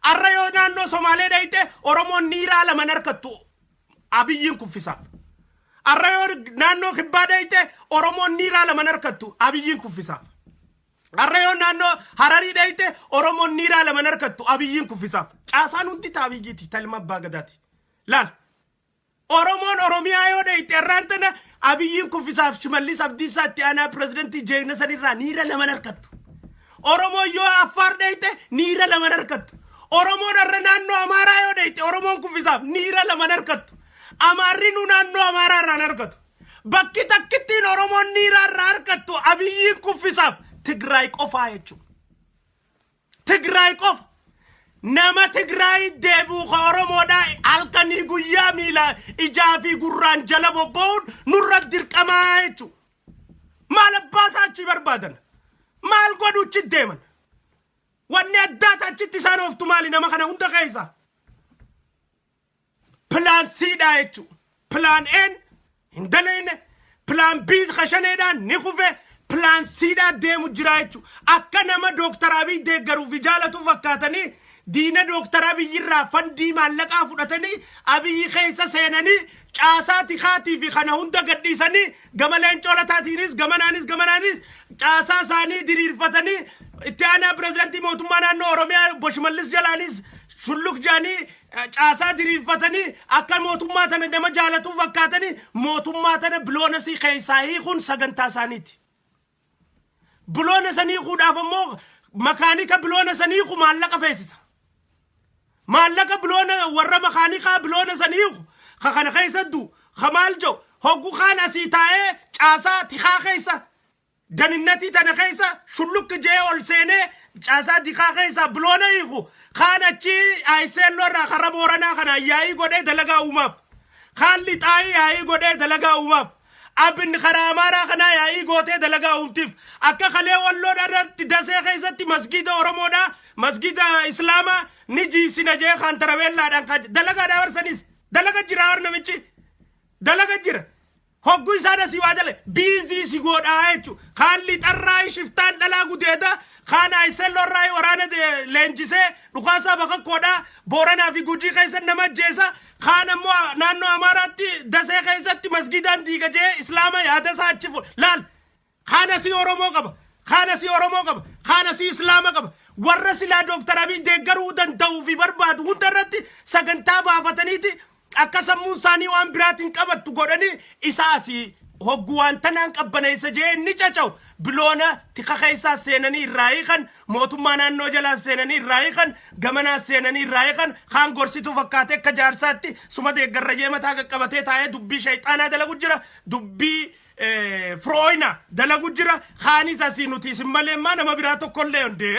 Arra yoo naannoo Somaalee dhayxe Oromoon niiraa lama hin harkattu Abiyyiin kuffisaaf. Arra yoo naannoo Kibbaa dhayxe Oromoon niiraa lama hin harkattu Abiyyiin kuffisaaf. Arra yoo naannoo Hararii dhayxe Oromoon niiraa lama hin harkattu Abiyyiin kuffisaaf. Caasaan hundi ta Abiyyiiti, ta ilma abbaa gadaati. Laal. Oromoon Oromiyaa yoo dhayxe arraan tana Abiyyiin kuffisaaf Shimallis Abdiisaa itti aanaa pirezidantii jeegna sanirraa niira lama hin harkattu. Oromoon yoo Affaar dhayxe niira lama hin harkattu. Oromoon har'a naannoo Amaaraa yoo dhayxe Oromoon kuffisaaf niira lama hin harkattu. Amaarri nu naannoo Amaaraa irraa hin harkatu. Bakki takkittiin Oromoon niiraa irraa harkattu Abiyyiin kuffisaaf Tigraay qofaa jechuudha. Tigraay qofa. Nama Tigraay deebi'u ka Oromoodhaa halkanii guyyaa miila ijaa fi gurraan jala bobba'uun nurra dirqamaa jechuudha. Maal abbaa isaa achii barbaadan? Maal godhu achi deeman? Wanni addaata achitti isaan ooftu maali nama kana hunda keessa? Plan C dha jechuudha. Plan A'n hin daleene. Plan B kashaneedhaan ni kufe. Plan C dha deemu jira jechuudha. Akka nama Dooktar Abiy deeggaruu fi jaalatu fakkaatanii diina Dooktar Abiy irraa fandii maallaqaa fudhatanii Abiy keessa seenanii caasaa tikaatii fi kana hunda gadhiisanii gama Leencoo Lataatiinis gamanaanis gamanaanis caasaa isaanii diriirfatanii itti aanaa pirezidantii mootummaa naannoo Oromiyaa obbo Shimallis jalaanis shulluk jaanii caasaa diriirfatanii akka mootummaa tana nama jaalatuu fakkaatanii mootummaa tana biloonasii keessaa hiikuun sagantaa isaaniiti. Biloona san hiikuudhaaf ammoo makaanika biloona san hiiku maallaqa feesisa. Maallaqa biloona warra makaanikaa biloona san hiiku ka kana keessa du ka maal jedhu hoggu kaan asii taa'ee caasaa tikaa keessa Daninnatii tana keessa shullukki jee ol seenee caasaa dikaa keessaa biloona hiiku. Kaan achii Ayiseelloo irraa karra Booranaa kana yaa'ii godhee dalagaa uumaaf. Kaan lixaayii yaa'ii godhee dalagaa uumaaf. Abin karaa Amaaraa kanaa yaa'ii gootee dalagaa uumtiif. Akka kalee Walloo irratti Dasee keessatti masgiida Oromoodhaa masgiida Islaamaa ni jiisina jee kaan tarabeellaadhaan kan dalagaadhaa barsanis dalaga jiraa war namichi dalaga jira. Hoggu isaan asii waa dale biizii si godhaa jechu. Kaan lixarraa shiftaan dhalaa gudeeda, kaan ayiselloorraa waraana leenjisee dhukaasaa bakakkoodhaa Booranaa fi Gujii keessa nama ajjeesa, kaan ammoo naannoo Amaaraatti Dasee keessatti masgiidaan diiga jee Islaama yaada isaa achi laal. Kaan asii Oromoo qaba, kaan asii Oromoo qaba, kaan asii Islaama qaba. Warra silaa Dooktar Abiy deeggaruu danda'uu fi barbaadu hunda irratti sagantaa baafataniiti akka sammuun isaanii waan biraatiin qabattu godhanii isa asii hoggu waan tanaan qabbaneessa jee inni caca'u biloona tika keessaa seenanii irraa hiikan, mootummaa naannoo jalaa seenanii irraa hiikan, gamanaa seenanii irraa hiikan, kaan gorsituu fakkaatee akka jaarsaatti suma deeggarra jee mataa qaqqabatee taa'ee dubbii shayxaanaa dalagu jira, dubbii Firooyna dalagu jira. Kaanis asii nuti isin malee immaa nama biraa tokkollee hundee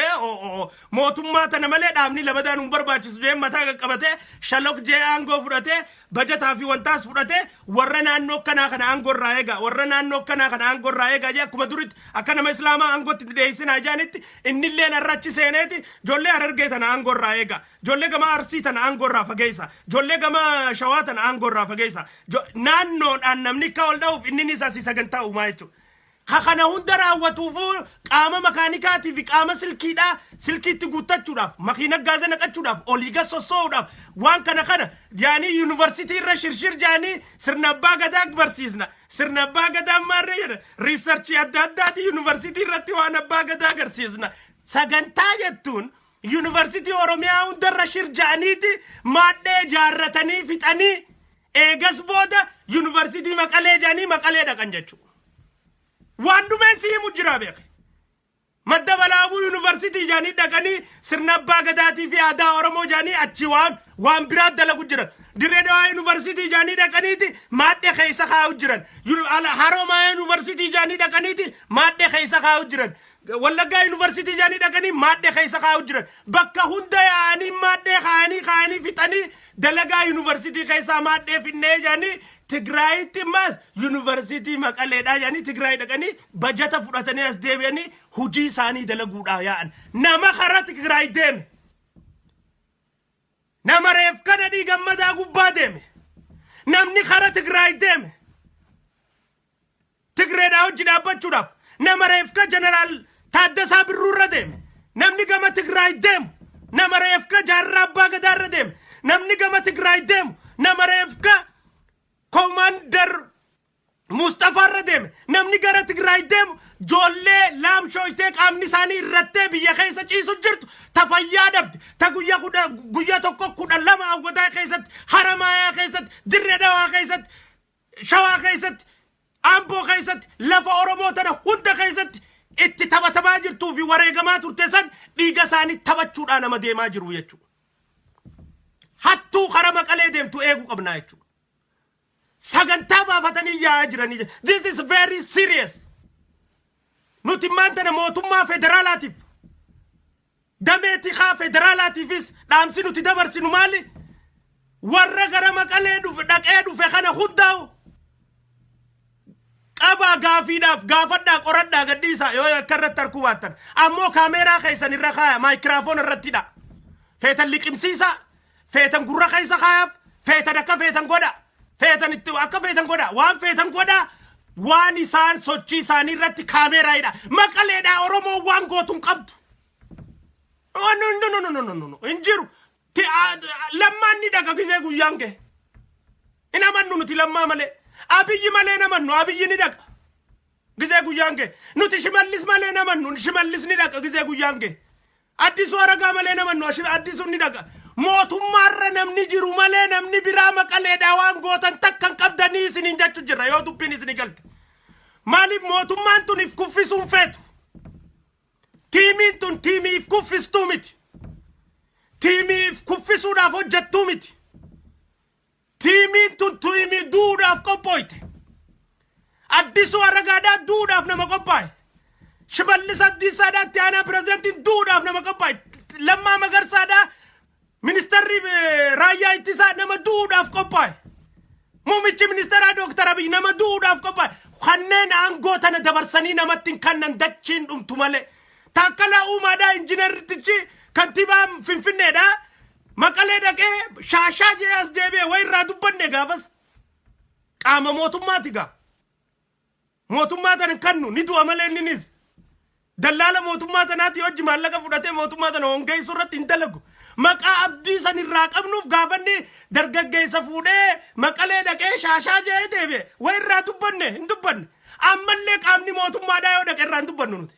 mootummaa tana malee dhaabni lamadaan hin barbaachisu jee mataa qaqqabatee shalok jee aangoo fudhatee bajataa fi wantaas fudhatee warra naannoo kanaa kana aangoo irraa eega, warra naannoo kanaa kana aangoo irraa eega jee akkuma duritti akka nama islaamaa aangootti dhiyeessinaa jaanitti innilleen har'a achi seeneeti ijoollee Harargee tana aangoo irraa eega. Ijoollee gama Arsii tana aangoo irraa fageessa. Ijoollee gama Shawaa tana aangoo irraa fageessa. Naannoodhaan namni akka wal dha'uuf inninis asii sagantaa uumaa jechuudha. Ka kana hunda raawwatuufuu qaama makaanikaatii fi qaama silkiidhaa silkiitti guuttachuudhaaf, makiina gaaza naqachuudhaaf, olii gad sossoo'uudhaaf waan kana kana jaanii yuunivarsiitii irra shirshir jaanii sirna abbaa gadaa barsiisna. Sirna abbaa gadaa maarree jedha. Riisarchii adda addaatii yuunivarsiitii irratti waan abbaa gadaa agarsiisna. Sagantaa jettuun Yuunivarsiitii Oromiyaa hundarra shir ja'aniiti maadhee ijaarratanii fixanii eegas booda Yuunivarsiitii Maqalee ja'anii Maqalee dhaqan jechuudha. Waan dhumeen si himu jira beeke. Madda Walaabuu Yuunivarsiitii jaanii dhaqanii sirna abbaa gadaatii fi aadaa Oromoo jaanii achi waan biraa dalagu jiran. Dirree Dhawaa Yuunivarsiitii jaanii dhaqaniiti maadhee keessa kaa'u jiran. Haroomaa Yuunivarsiitii jaanii dhaqaniiti maadhee keessa kaa'u jiran. Wallaggaa Yuunivarsiitii jaanii dhaqanii maadhee keessa kaa'u jiran. Bakka hunda yaa'anii maadhee kaa'anii kaa'anii fixanii dalagaa yuunivarsiitii keessaa maadhee finnee jaanii Tigraayitti immaas yuunivarsiitii Maqaleedhaa jaanii Tigraay dhaqanii bajata fudhatanii as deebi'anii hojii isaanii dalaguudhaa yaa'an. Nama karaa Tigraay deeme. Nama reef kana dhii gammadaa gubbaa deeme. Namni karaa Tigraay deeme. Tigreedhaa hojii dhaabbachuudhaaf nama reefka Jeneraal Taaddasaa Birruu irra deeme. Namni gama Tigraay deemu nama reefka Jaarraa Abbaa Gadaa irra deeme. Namni gama Tigraay deemu nama reefka Koomaandar Mustafaa irra deeme. Namni gara Tigraay deemu joollee laamshooytee qaamni isaanii irrattee biyya keessa ciisu jirtu ta fayyaa dhabde, ta guyya kudha guyya tokko 12 Awwadaa keessatti, Haramaayaa keessatti, Dirree Dhawaa keessatti, Shawaa keessatti, Amboo keessatti, lafa Oromoo tana hunda keessatti itti taphatamaa jirtuu fi wareegamaa turte san dhiiga isaanii taphachuudhaan nama deemaa jiru jechuudha. Hattuu kara Maqalee deemtu eeguu qabnaa jechuudha. Sagantaa baafatanii yaa'aa jiranii. This is very serious. Nuti maan tana mootummaa federaalaatiif, damee tikaa federaalaatiifis dhaamsi nuti dabarsinu maali? Warra gara Maqalee dhufe, dhaqee dhufe kana hundaa'u qabaa, gaafiidhaaf gaafadhaa, qoradhaa, gadhiisaa. Yoo akka irratti harkuu baattan ammoo kaameeraa keessan irra kaaya, maayikiraafoon irratti hidha. Feetan liqimsiisaa, feetan gurra keessa kaayaaf, feetan akka feetan godha, feetan itti akka feetan godha, waan feetan godha. Waan isaan sochii isaanii irratti kaameeraa hidha. Maqaleedhaa Oromoon waan gootuun qabdu. Oh, no, no, no, no, no, no, no, hin jiru. Lammaan ni dhaqa gisee guyyaan gahe. Hin amannu nuti Lammaa malee. Abiyyi malee hin amannu, Abiyyi ni dhaqa. Gisee guyyaan gahe. Nuti Shimallis malee hin amannu, Shimallis ni dhaqa gisee guyyaan gahe. Addisuu Aragaa malee hin amannu, Addisuun ni dhaqa. Mootummaarra namni jiru malee namni biraa Maqaleedhaa waan gootan takka hin qabdanii isiniin jechu jirra yoo dubbiin isinii galte. Maaliif mootummaan tun if kuffisuun feetu? Tiimiin tun tiimii if kuffistuu miti. Tiimii if kuffisuudhaaf hojjettuu miti. Tiimiin tun tiimii duudhaaf qophooyte. Addisuu Aragaadhaa duudhaaf nama qophaa'e. Shimallis Abdiisaadhaa itti aanaa pirezidantiin duudhaaf nama qophaa'e. Lammaa Magarsaadhaa ministeerri raayyaa ittisaa nama duudhaaf qophaa'e. Muummichi ministeeraa Dooktar Abiy nama duudhaaf qophaa'e. Kanneen aangoo tana dabarsanii namatti hin kennan dachiin dhumtu malee. Taakkalaa Uumaadhaa injiinartichi kantiibaa Finfinneedhaa. Maqalee dhaqee shaashaa jee as deebi'e, wayi irraa dubbanne gaafas. Qaama mootummaati gaa. Mootummaa tana hin kennu, ni du'a malee inninis. Dallaala mootummaa tanaati hojii maallaqa fudhatee mootummaa tana hongeessuu irratti hin dalagu. Maqaa abdii san irraa qabnuuf gaafanni dargaggeessa fuudhee Maqalee dhaqee shaashaa jee deebi'e. Wayi irraa dubbanne hin dubbanne. Ammallee qaamni mootummaadhaa yoo dhaqe irraa hin dubbannu nuti.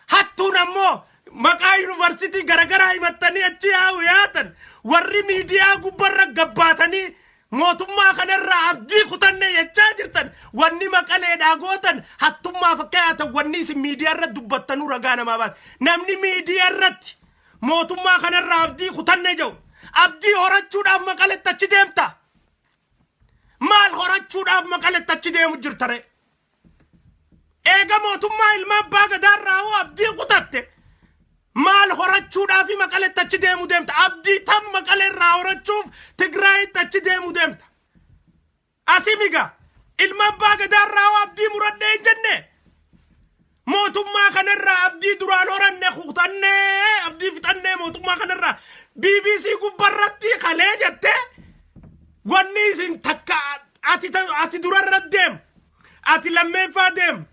Hattuun ammoo maqaa yuunivarsiitii garaagaraa himattanii achi yaa'u yaatan, warri miidiyaa gubbarra gabbaatanii mootummaa kanarraa abdii kutanne jechaa jirtan, wanni Maqaleedhaa gootan hattummaaf akka yaatan wanni isin miidiyaa irratti dubbattanuu ragaa namaa baata. Namni miidiyaa irratti mootummaa kanarraa abdii kutanne jedhu abdii horachuudhaaf Maqaletti achi deemta. Maal horachuudhaaf Maqaletti achi deemu jirta ree? Eega mootummaa ilma abbaa gadaarraa hoo abdii kutatte, maal horachuudhaaf Maqaletti achi deemu deemta? Abdii tam Maqaleerraa horachuuf Tigraayitti achi deemu deemta? Asimiga ilma abbaa gadaarraa hoo abdii muradhee hin jenne. Mootummaa kanarraa abdii duraan horanne kutannee, abdii fixannee mootummaa kanarraa BBC gubbarratti kalee jette. Wanni isin takka ati durarra deem, ati lammeeffaa deem,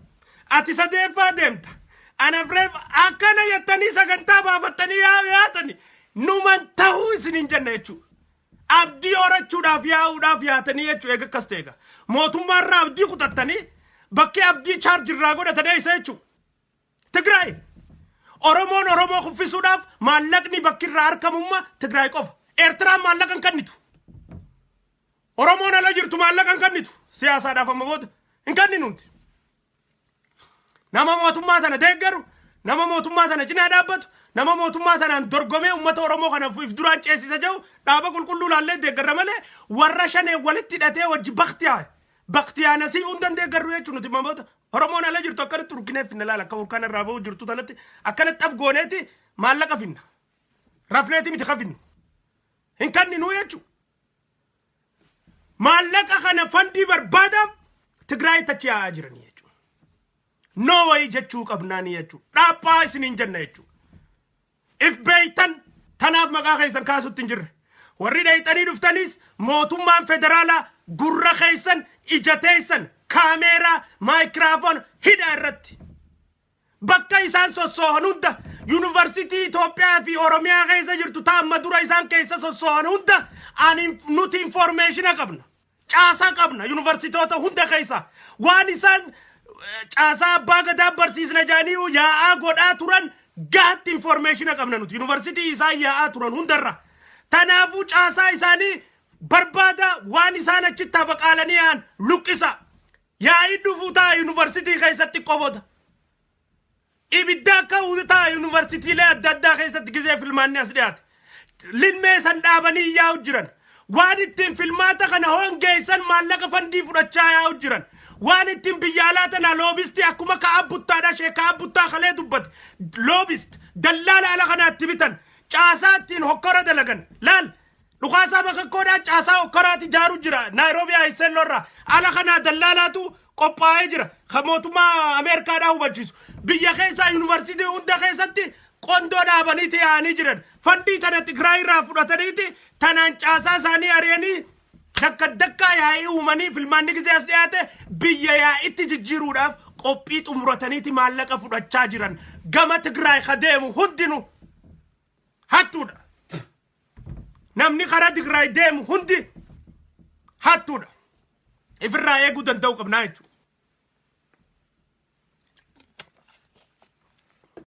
ati sadeeffaa deemta, ana afreef akkana jettanii sagantaa baafattanii yaatani numan tahuu isiniin jenna jechuudha. Abdii horachuudhaaf yaa'uudhaaf yaatanii jechuudha. Eega akkas ta'e egaa mootummaarraa abdii kutattanii bakki abdii chaarjii irraa godhatan eessa jechuudha? Tigraay. Oromoon Oromoo kuffisuudhaaf maallaqni bakki irraa argamummaa Tigraay qofa. Eertiraan maallaqa hin kennitu. Oromoon ala jirtu maallaqa hin kennitu. Siyaasaadhaaf amma booda hin kenninuuti. Nama mootummaa tana deeggaru, Nama mootummaa tana cinaa dhaabbatu, nama mootummaa tanaan dorgomee uummata Oromoo kana if duraan ceesisa jiru dhaaba qulqulluu laallee deeggarra malee, warra shanee walitti hidhatee wajji baktiyaa baktiyaa nasiib hundan deeggarru jechuun. Nuti mamoota Oromoon ala jirtu akkanatti urginee finna. Laala, akka urkaan irraa bahu jirtu tanatti akkanatti xab gooneeti maallaqa finna. Rafneeti miti kafinnu. Hin kenninuu jechuudha. Maallaqa kana fandii barbaadaaf Tigraay achi yaa'aa jiranii jechuudha. No wayii jechuu qabnaanii jechuudha. Dhaaphaa isiniin jenna jechuudha. If beeytan tanaaf maqaa keessan kaasutti hin jirre. Warri dheeyxanii dhuftanis, mootummaan federaalaa gurra keessan, ija teessan kaameeraa maayikiraafoon hidha irratti. Bakka isaan sossoohan hunda, yuunivarsiitii Itoophiyaa fi Oromiyaa keessa jirtu taamma dura isaan keessa sossoohan hunda ani nuti information qabna. Caasaa qabna yuunivarsiitoota hunda keessa. Waan isaan caasaa abbaa gadaa barsiisna jedhanii yaa'aa godhaa turan gaatti information qabna nuti yuunivarsiitii isaan yaa'aa turan hundarra. Tanaafuu caasaa isaanii barbaada, waan isaan achitti habaqaalanii yaa'an luqqisa. Yaa'ii dhufuu ta'a yuunivarsiitii keessatti qobota. Ibidda akka ta'a yuunivarsiitiilee adda addaa keessatti gizee filmaanni as dhiyaate. Lilmee san dhaabanii yaa'u jiran. Waan ittiin filmaata kana hongeessan maallaqa fandii fudhachaa yaa'u jiran. Waan ittiin biyya alaa tana lobbyist akkuma ka'a buttaadha, shee ka'a buttaa kalee dubbate. Lobbyist dallaala ala kanaatti bitan. Caasaa ittiin hokkora dalagan. Laal, dhukaasaa bakakkoodhaan caasaa hokkoraati ijaaru jira. Naayiroobii Ayiseelloo irraa ala kanaa dallaalaatu qophaa'ee jira. Kan mootummaa Ameerikaadhaa hubachiisu. Biyya keessaa yuunivarsiitii hunda keessatti qondoo dhaabaniiti yaa'anii jiran. Fandii tana Tigraay irraa fudhataniiti tanaan caasaa isaanii ari'anii dakka dakkaa yaa'ii uumanii, filmaanni gizee as dhiyaate biyya yaa'itti jijjiiruudhaaf qophii xumurataniiti maallaqa fudhachaa jiran. Gama Tigraay ka deemu hundinuu hattuudha. Namni karaa Tigraay deemu hundi hattuudha. Ifirraa eeguu danda'uu qabnaa jechuudha.